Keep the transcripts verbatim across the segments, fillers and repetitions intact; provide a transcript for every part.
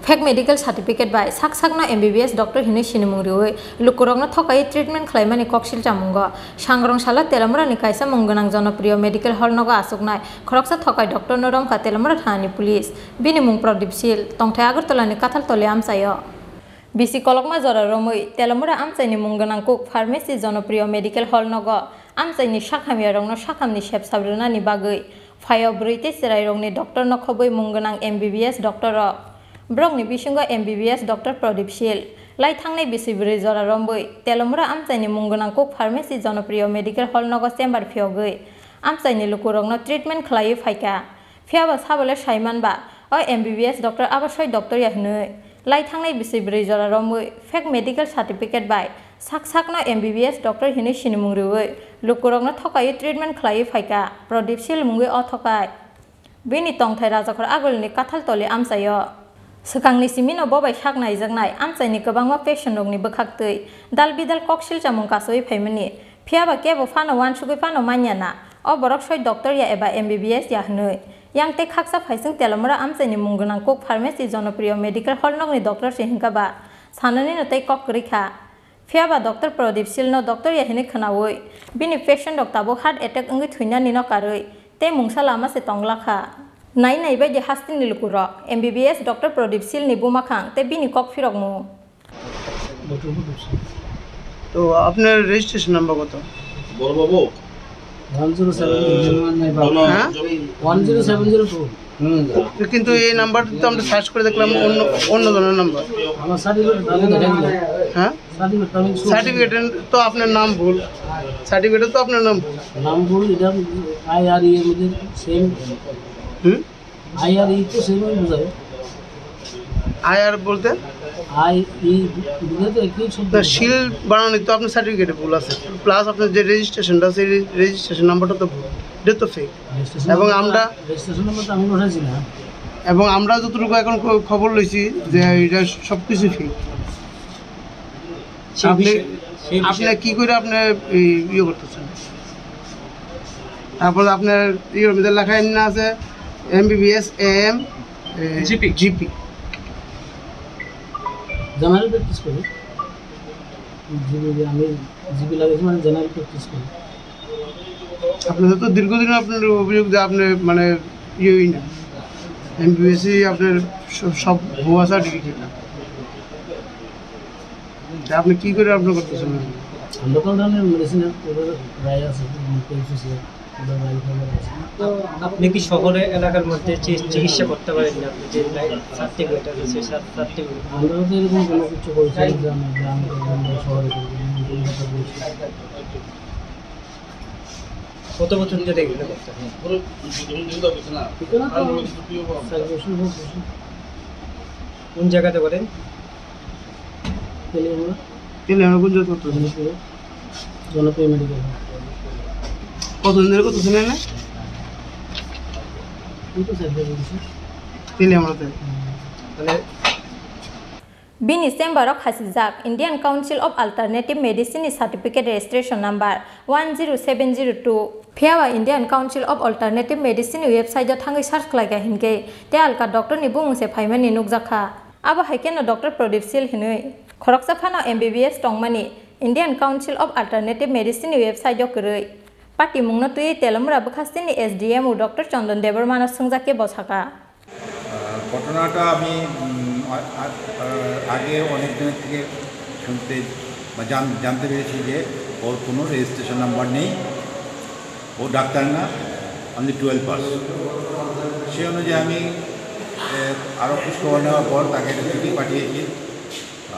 Fake medical certificate bai sak sakno M B B S doctor hinwi sinimung riwi lukurokno thokaiwi treatment khlaimani koksil chamungo Sangrong salo Telamurani kaisa mung gwnang Jonopriyo Medical Hall nogo achuknai khoroksa thokai doctorno romkha Telamura thanani police. Bini mung Pradip Sil, tongthai Agartalani Kathaltoli amchaio. Bisi kolokma jora romwi Telamura amchaini mung gwnang kuk pharmacy Jonopriyo Medical Hall nogo amchaini sakhamyarokno sakhamni sep sabrwnani bagwi phaio bwrwi tei chwrairokni doctorno khobwi mung gwnang M B B S doctorrok. Borokni bisingo M B B S doctor Pradip Sil, lai thangnai bisi bwrwi jora romwi Telamura amchaini mung gwnang kuk pharmacy Jonopriyo Medical Hall nogo chamber phiyogwi amchaini lukurokno treatment khlaiwi phaikha. Phiyaba sabole saimanba, o M B B S doctor abo soi doctor ya hwnwi. Lai thangnai bisi bwrwi jora romwi fake medical certificate bai sak sakno M B B S doctor hinwi sinimung riwi lukurokno thokaiwi treatment khlaiwi phaikha Pradip Sil mungwi o thokai. Bini tongthai Rajakhor Agulini Kathaltoli amchaio. Swkangni simino bo bai sak naijaknai amchaini kwbangma patientrokni bwkhaktwi dal bidal koksil chamung kasowi phaimani. Phiyaba kebo phano uansugwi phano manya na, o borok soi doctor ya eba M B B S ya hwnwi. Yang tei khaksa phaising Telamura amchaini mung gwnang kuk pharmacy Jonopriyo Medical Hall nokni doctor se hwnkha ba sananino tei kok kwrwi kha. Phiyaba doctor Pradip Silno doctor ya hwnwi khwnawi bini patientrok tabuk heart attack wngwi thwinanino karwi tei mungsa lama se tong lakha. Nai nai bai di hasteni lukurok M B B S doctor Pradip Silni bumakhang tei bini kok phirokmung. তো আপনার registration number কত? বড়বাবু, one zero seven zero one nine বাবা। হ্যাঁ? One zero seven zero two. কিন্তু এই নাম্বারটা তো আমরা সার্চ করে দেখলাম অন্য, অন্য ধরনের নাম্বার। আমার সার্টিফিকেট আমি দেখাই দিলাম। হ্যাঁ? সার্টিফিকেট আমি শো সার্টিফিকেট তো আপনার নাম ভুল। সার্টিফিকেটে তো আপনার নাম ভুল। নাম ভুল, এটা আই আর ই এর মধ্যে সেম। হুম? আই আর ই তো সেম আমি বুঝাই। আই আর বলতে? আই ই বুঝাই তো একই শব্দ। না, সিল বানানি তো আপনার সার্টিফিকেটে ভুল আছে, প্লাস আপনার যে রেজিস্ট্রেশনটা আছে, রে-, রেজিস্ট্রেশন নাম্বারটা তো ভুল, এটা তো ফেক। রেজিস্ট্রেশন এবং নাম্বার আমরা রেজিস্ট্রেশন নাম্বার তো আমি উঠাইছি না। এবং আমরা যতটুকু এখন খ-, খবর লইছি যে এটা সব কিছু ফেক। সেই আপনি, বিষয়ে, সেই আপনি বিষয়ে। কি করে আপনি এই ইয়ে করতেছেন? তারপরে আপনার ইয়ের মধ্যে লেখা এমনি আছে এমবিবিএস এম, এ, জিপি। জিপি। জেনারেল প্র্যাকটিস করি। জিপি, আমি জিপি লাগাইছি, মানে জেনারেল প্র্যাকটিস করি। আপনাদের তো দীর্ঘদিন আপনার অভিযোগ যে আপনি মানে ইয়েই না, এমবিবিএসই আপনার সব, সব ভুয়া সার্টিফিকেট। তা আপনি কি করে আপনি করতেছেন? আমরা তো ওখানে মেডিসিনের ওদের রায় আছে, ওদের রায় খবর আছে। তো আপনি কি শহরে এলাকার মধ্যে চি-, চিকিৎসা করতে পারেন না? আপনি যে রায় সার্টিফিকেট আছে, সেই সার-, সার্টিফিকেট। আমরা তো এরকম কোনো কিছু বলছি না যে আমরা গ্রামে করবো, আমরা শহরে করবো, এরকম কোনো কথা বলছি না। কত বছর ধরে এগুলো করতে হয়? এখানে তো চার বছর, পাঁচ বছর। কোন জায়গাতে করেন? তেলিয়ামুড়া। তেলিয়ামুড়া কোন জায়গা করতে? জনপ্রিয়। জনপ্রিয় মেডিকেল। কতদিন ধরে করতেছেন এখানে? এই তো চার পাঁচ বছর। তেলিয়ামুড়াতে? হুম। মানে Bini chamber o khasijak Indian Council of Alternative Medicine ni certificate registration number one zero seven zero two. Phiya ba Indian Council of Alternative Medicine ni website o thangwi search khlai kha hinkhe tei alka doctor ni bumung se phaimani nukjakha. Abo hai kheno Doctor Pradip Sil hinwi khoroksa phano M B B S tongmani Indian Council of Alternative Medicine ni website o kwrwi. Patimungno twiwi Telamura bwkhasteni S D M o Doctor Chandan Debbarma no swngjak khe bo sakha. আহ, ঘটনাটা আমি, উম, আ-, আ-, আ-, আগে অনেকজনের থেকে শুনতে বা জান-, জানতে পেরেছি যে ওর কোনো রেজিস্ট্রেশন নাম্বার নেই, ও ডাক্তার না, only টুয়েলভ পাস। সেই অনুযায়ী আমি, এ, আরও খোঁজখবর নেওয়ার পর তাকে একটা চিঠি পাঠিয়েছি,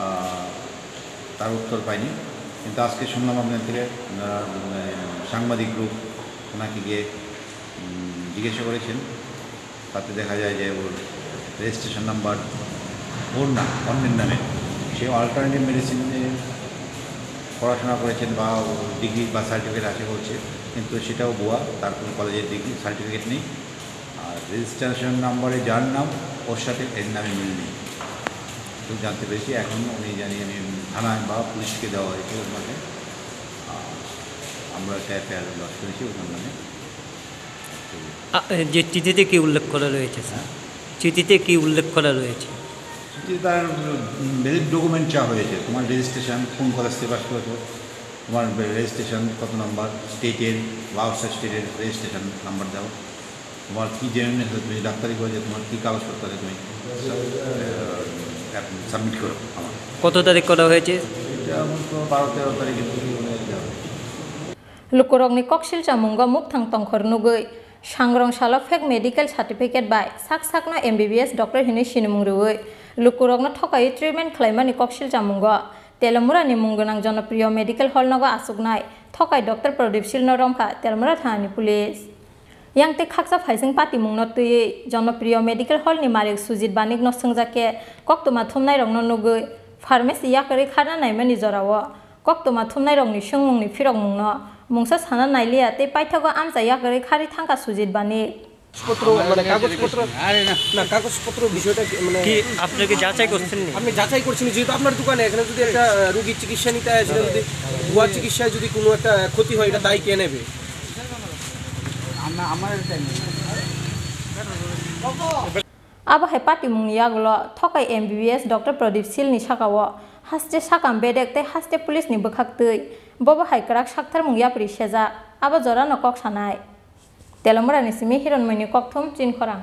আহ, তার উত্তর পাইনি। কিন্তু আজকে শুনলাম আপনার থেকে, আপনারা, উম, সাংবাদিক গ্রুপ ওনাকে গিয়ে, উম, জিজ্ঞাসা করেছেন। তাতে দেখা যায় যে ওর রেজিস্ট্রেশন নাম্বার ওর না, অন্যের নামে। সে অল্টারনেটিভ মেডিসিনে পড়াশোনা করেছেন বা ডিগ্রি বা সার্টিফিকেট আছে বলছে, কিন্তু সেটাও ভুয়া, তার কোনো কলেজের ডিগ্রি সার্টিফিকেট নেই। আর রেজিস্ট্রেশন নাম্বারে যার নাম, ওর সাথে এর নামে মিল নেই। তো জানতে পেরেছি, এখন উনি জানি আমি থানায় বা পুলিশকে দেওয়া হয়েছে ওর নামে। আর আমরা একটা এফআইআর লজ করেছি ওনার নামে। আ, এ, যে চিঠিতে কি উল্লেখ করা রয়েছে, স্যার? চিঠিতে কি উল্লেখ করা রয়েছে? তার ভ্যালিড ডকুমেন্ট চা হয়েছে, তোমার রেজিস্ট্রেশন, কোন কলেজ থেকে পাস করেছো, তোমার রেজিস্ট্রেশন কত নাম্বার, স্টেটের বা আউটসাইড স্টেটের রেজিস্ট্রেশন নাম্বার দাও, তোমার কী জেনুইন আছে, তুমি ডাক্তারি করে যে তোমার কী কাগজপত্র আছে, তুমি সাবমিট করো আমার। কত তারিখ করা হয়েছে? এটা আমার তো বারো তেরো তারিখের দিকে মনে হয় দেওয়া হয়েছে। Lukurokni koksil chamungo mukthang tongkhor nugwi, sangrong salo fake medical certificate bai sak sakno M B B S doctor hinwi sinimung rwui, lukurokno thokaiwi treatment khlaimani koksil chamungo Telamurani mung gwnang Jonopriyo Medical Hall nogo achuknai thokai Doctor Pradip Silno romkha Telamura thanani police. Yang tei khaksa phaising patimungno twiwi Jonopriyo Medical Hall ni malik Sujit Banik no swngjak khe koktwma thumnairokno nugwi pharmacy yakarwi kharna naimani jorao koktwma thumnairokni swngmungni phirokmungno mungsa sana nailiya tei paithago amchai yakarwi kharwi thangkha Sujit Banik. পত্র, মানে, কাগজপত্র, না, কাগজপত্র বিষয়টা কি, মানে, কি আপনি কি যাচাই করছেন নি? আপনি যাচাই করছেন নি? যেহেতু আপনার দোকানে এখানে যদি একটা, আহ, রোগীর চিকিৎসা নিতে আসে, সেটা যদি ভুয়া চিকিৎসায় যদি কোনো একটা ক্ষতি হয়, এটা দায়ী কে নেবে? Abo hai patimungni yagulo thokai M B B S Doctor Pradip Silni sakao haste sakam bedek tei haste police ni bwkhak twi, bobo hai kwrak saktharmung yapri sejak, abo jorano kok sanai. Telamurani simi Hironmoini kokthum Chinkhorang.